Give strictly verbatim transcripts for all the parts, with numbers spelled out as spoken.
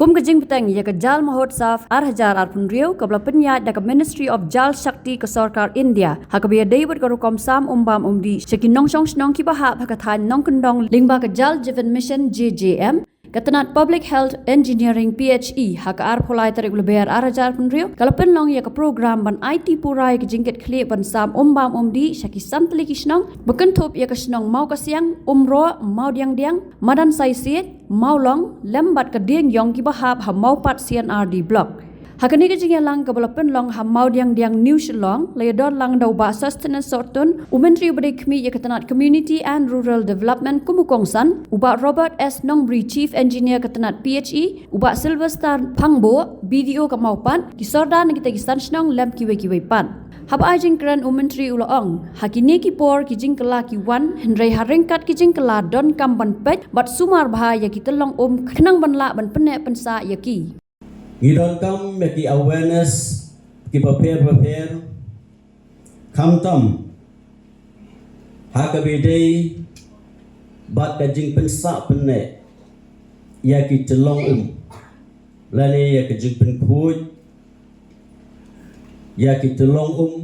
Kum ka jingpteng ïa ka Jal Mahotsav ar hajar arphew hynriew kaba la pynïaid da ka Ministry of Jal Shakti ka Sorkar India, ha kaba ïadei bad ka rukom sam um bam um dih sha ki nongshong shnong kiba hap ha ka thaiñ Nongkyndong lyngba ka Jal Jeevan Mission, J J M, ka tnat Public Health Engineering, P H E, ha ka arphew lai tarik u Lber ar hajar arphew hynriew ka la pynlong ïa ka program ban aiti pura ïa ka jingkitkhlieh ban sam um bam um dih sha ki san tylli ki shnong, ba kynthup ïa ka shnong Mawkasiang, Umroh, Mawdiangdiang, Madan Saisiej, Mawlong, lem bad ka Diengiong kiba hap ha Mawpat C and R D Block. Ha kane ka jingïalang kaba la pynlong ha Mawdiangdiang, New Shillong, la ïadon lang da u Bah Sosthenes Sohtun, u Myntri uba dei khmih ïa ka tnat Community and Rural Development kum u kongsan, u Bah Robert S Nongbri, Chief Engineer ka tnat P H E, u Bah Sylvester Phangbo, B D O ka Mawpat, ki sordar na kita ki san shnong lem kiwei kiwei pat. Haba ai jingkren u Myntri u la ong, ha kine ki por ki jingkylla ki wan, hynrei ha ryngkat ki jingkylla donkam ban peit bad sumar bha ïa ki tyllong um khnang ban lah ban pynneh pynsah ïa ki. Ngi donkam ïa ki awareness kiba pher bapher, khamtam ha kaba ïadei bad ka jingpynsah pynneh ïa ki tyllong um lane ïa ka jingpynkhuid ïa ki tyllong um.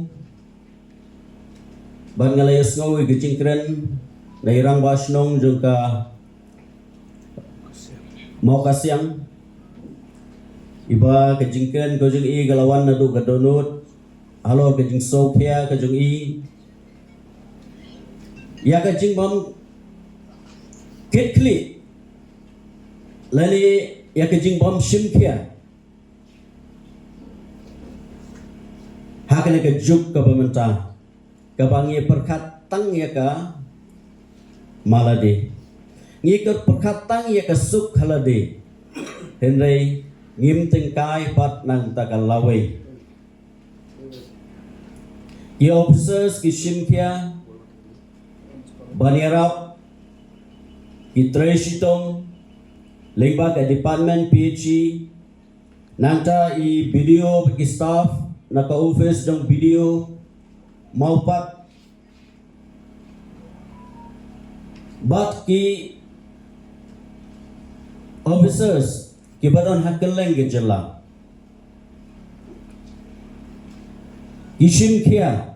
Bad nga la ïohsngew ïa ka jingkren na i rangbah shnong jong ka Mawkasiang, iba ka jingkren ka jong i ka la wan naduh ka dohnud halor ka jingsngewkhia ka jong i ïa ka jingbym kitkhlieh lane ïa ka jingbym shimkhia ha kane ka juk kaba mynta, kaba ngi pyrkhat tang ïa ka malade, ngi pyrkhat tang ïa ka suk halade, hynrei ngim tyngkai pat na ka bynta ka lawei. Ki officers ki shimkhia ban ïarap, ki trei shitom lyngba ka department P H E, nangta i B D O bad ki staff na ka office jong B D O Mawpat, bad ki officers kiba don ha kylleng ka jylla, ki shimkhia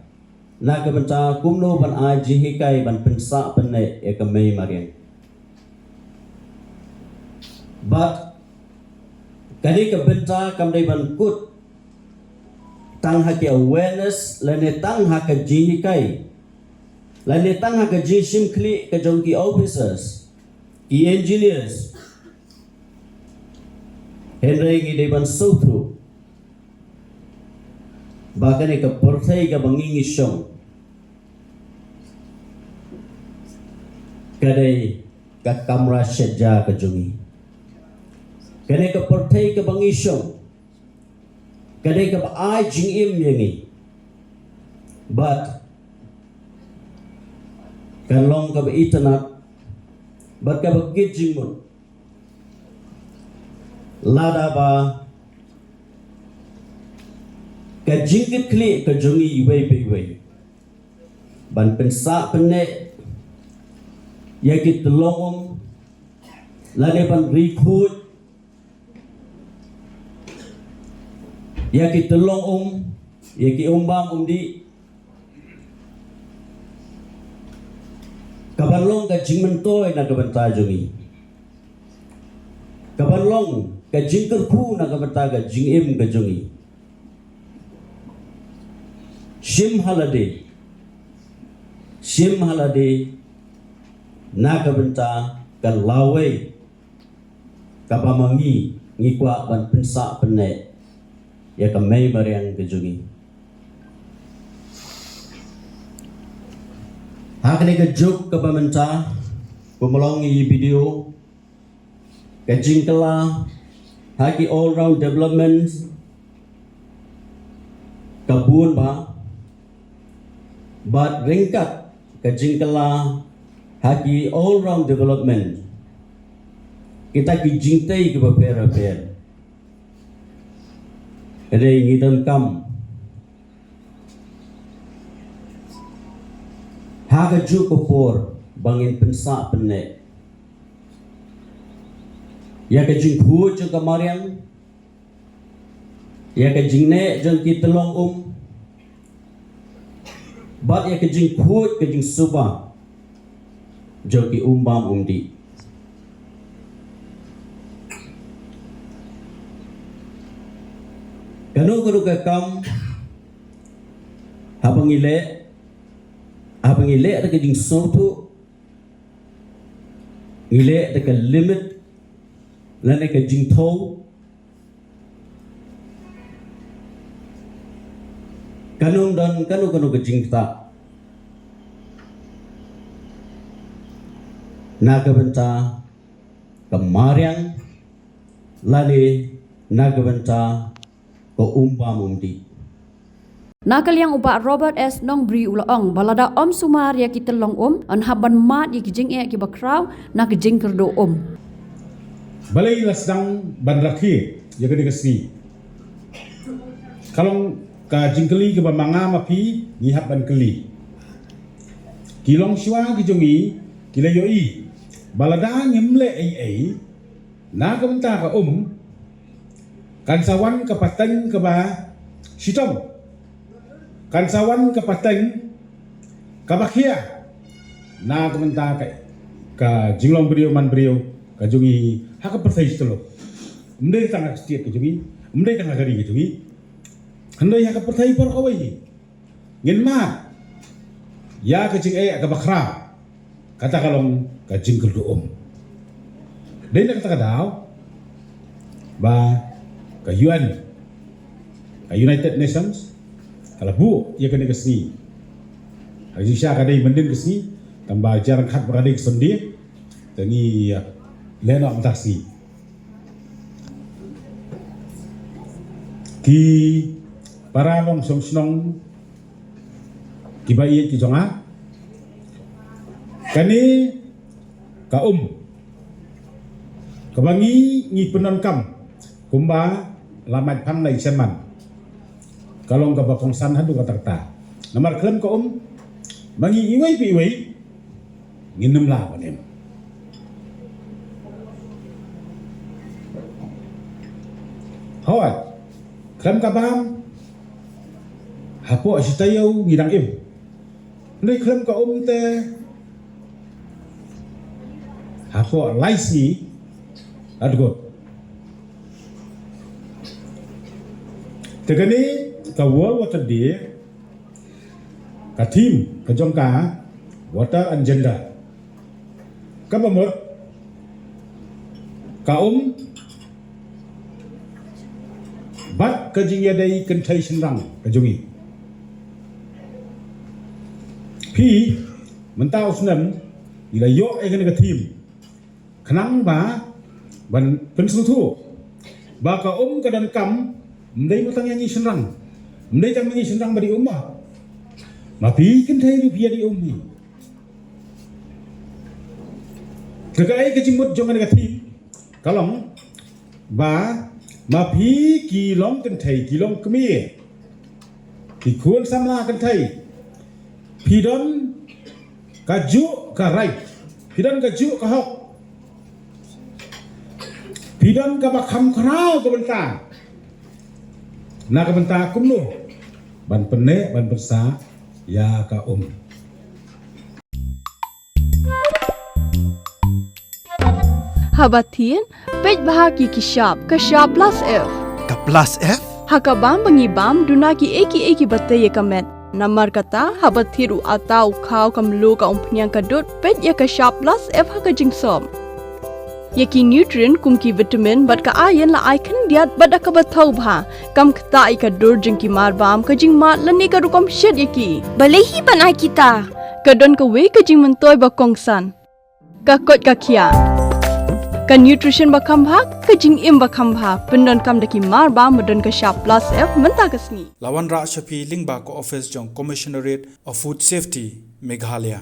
na ka bynta kumno ban ai jinghikai ban pynsah pynneh ïa ka mei mariang. Bad kane ka bynta kam dei ban kut tang ha ki awareness lane tang ha ka jinghikai lane tang ha ka jingshimkhlieh ka jong ki officers, ki engineers, hynrei ngi dei ban sngewthuh ba kane ka pyrthei kaba ngi ngi shong ka dei ka kamra shet ja ka jong ngi. Kane ka pyrthei kaba ngi shong ka dei kaba ai jingim ïa ngi. Bad kan long kaba itynnad bad kaba kit jingmut lada ba ka jingkitkhlieh ka jong ngi iwei pa iwei ban pynsah pynneh ïa ki tyllong um lane ban ri khuid ïa ki tyllong um, ïa ki um bam um dih, ka ban long ka jingmyntoi na ka bynta jong ngi, ka ban long ka jingkyrkhu na ka bynta ka jingim ka jong ngi. Shim ha lade, shim ha lade na ka bynta ka lawei kaba ma ngi ngi kwah ban pynsah pynneh ïa ka mei mariang ka jong ngi. Ha kane ka juk kaba mynta, kumba long i video, ka jingkylla ha ki all round development ka bun bha, bad ryngkat ka jingkylla ha ki all round development, kita ki jingtei kiba pher bapher. Hynrei ngi donkam ha kajuh ka por ba ngin pynsah pynneh Ïa ka jingkhuid jong ka mariang, ïa ka jingneh jong ki tyllong um, bad ïa ka jingkhuid ka jingsuba jong ki um bam um dih. Kano kano ka kam haba ngi leh, haba ngi leh da ka jingsngewthuh, ngi leh da ka limit lane ka jingthew, kan ym don kano kano ka jingktah na ka bynta ka mariang lane na ka bynta ka um bam um dih. Na ka liang u Bah Robert S Nongbri u la ong ba lada ym sumar ïa ki tyllong um, yn hap ban mad ïa ki jingeh kiba khraw na ka jingkyrduh um. Balei la sdang ban rakhe ïa kane ka sngi? Ka long ka jingkylli kaba ma nga ma phi ngi hap ban kylli. Ki longshuwa ki jong ngi ki la ïohi ba lada ngim leh ei ei na ka bynta ka um, kan sa wan ka pateng kaba shitom, kan sa wan ka pateng kaba khia na ka bynta ka, ka jinglong briew man briew ka jong ngi ha ka pyrthei shi tylli. Ym dei tang ha ka state ka jong ngi, ym dei tang ha ka ri ka jong ngi, hynrei ha ka pyrthei baroh kawei. Ngin mad ïa ka jingeh kaba khraw, kata ka long ka jingkyrduh um. Dei na kata ka daw ba ka U N, ka United Nations, ka la buh ïa kane ka sngi. Ha ka jingshisha ka dei myndien ka sngi, tangba jia ryngkat ba ka dei ka Sunday, te ngi, eh, leh noh mynta ka sngi. Ki para nongshong shnong kiba ïeit ki jong nga, kane ka um kaba ngi, ngi pyndonkam kumba la mait phang na i chairman, ka long kaba kongsan haduh katta katta. Namar khlem ka um ma ngi iwei pa iwei ngin ym lah ban im. Hooid, khlem ka bam hapoh shi taïew ngi dang im. Hynrei khlem ka um te hapoh lai sngi la dkut. Te kane ka World Water Day, ka theme ka jong ka Water and Gender. Kaba mut ka um bad ka jingïadei kynthei shynrang ka jong ngi. Phi, mynta u snem ngi la ïoh ïa kane ka theme khnang ba ban pynsngewthuh ba ka um ka donkam ym dei tang ïa ngi shynrang, ym dei tang ma ngi shynrang ba dei um, ma phi kynthei ruh phi ïa dei um hi. Te kaei ka jingmut jong kane ka theme? Ka long ba ma phi ki long kynthei, ki long kmie, ki khun samla kynthei, phi don kajuh ka right, phi don kajuh ka hok, phi don kaba kham khraw ka bynta na ka bynta kumno ban pynneh ban pynsah ïa ka um. Haba thied, peit bha ki ki shap, ka shap plus F. Ka plus F? Ha ka bam ba ngi bam, duna kiei kiei kiba tei ïa ka met. Namar kata, haba thied u atta u khaw ka mluh ka umphniang ka dud, peit ïa ka shap plus F ha ka jingsop. Ïa ki nutrient kum ki vitamin bad ka iron la ai khyndiat bad da kaba thaw bha. Kam ktah ïa ka dur jong ki mar bam, ka jingmad lane ka rukom shet ïa ki. Balei hi ban ai kita? Ka don kawei ka jingmyntoi ba kongsan. Ka koit ka khiah. Ka nutrition ba kham bha, ka jingim ba kham bha. Pyndonkam da ki mar bam ba don ka shap plus F mynta ka sngi. La wanrah sha phi lyngba ka office jong Commissionerate of Food Safety, Meghalaya.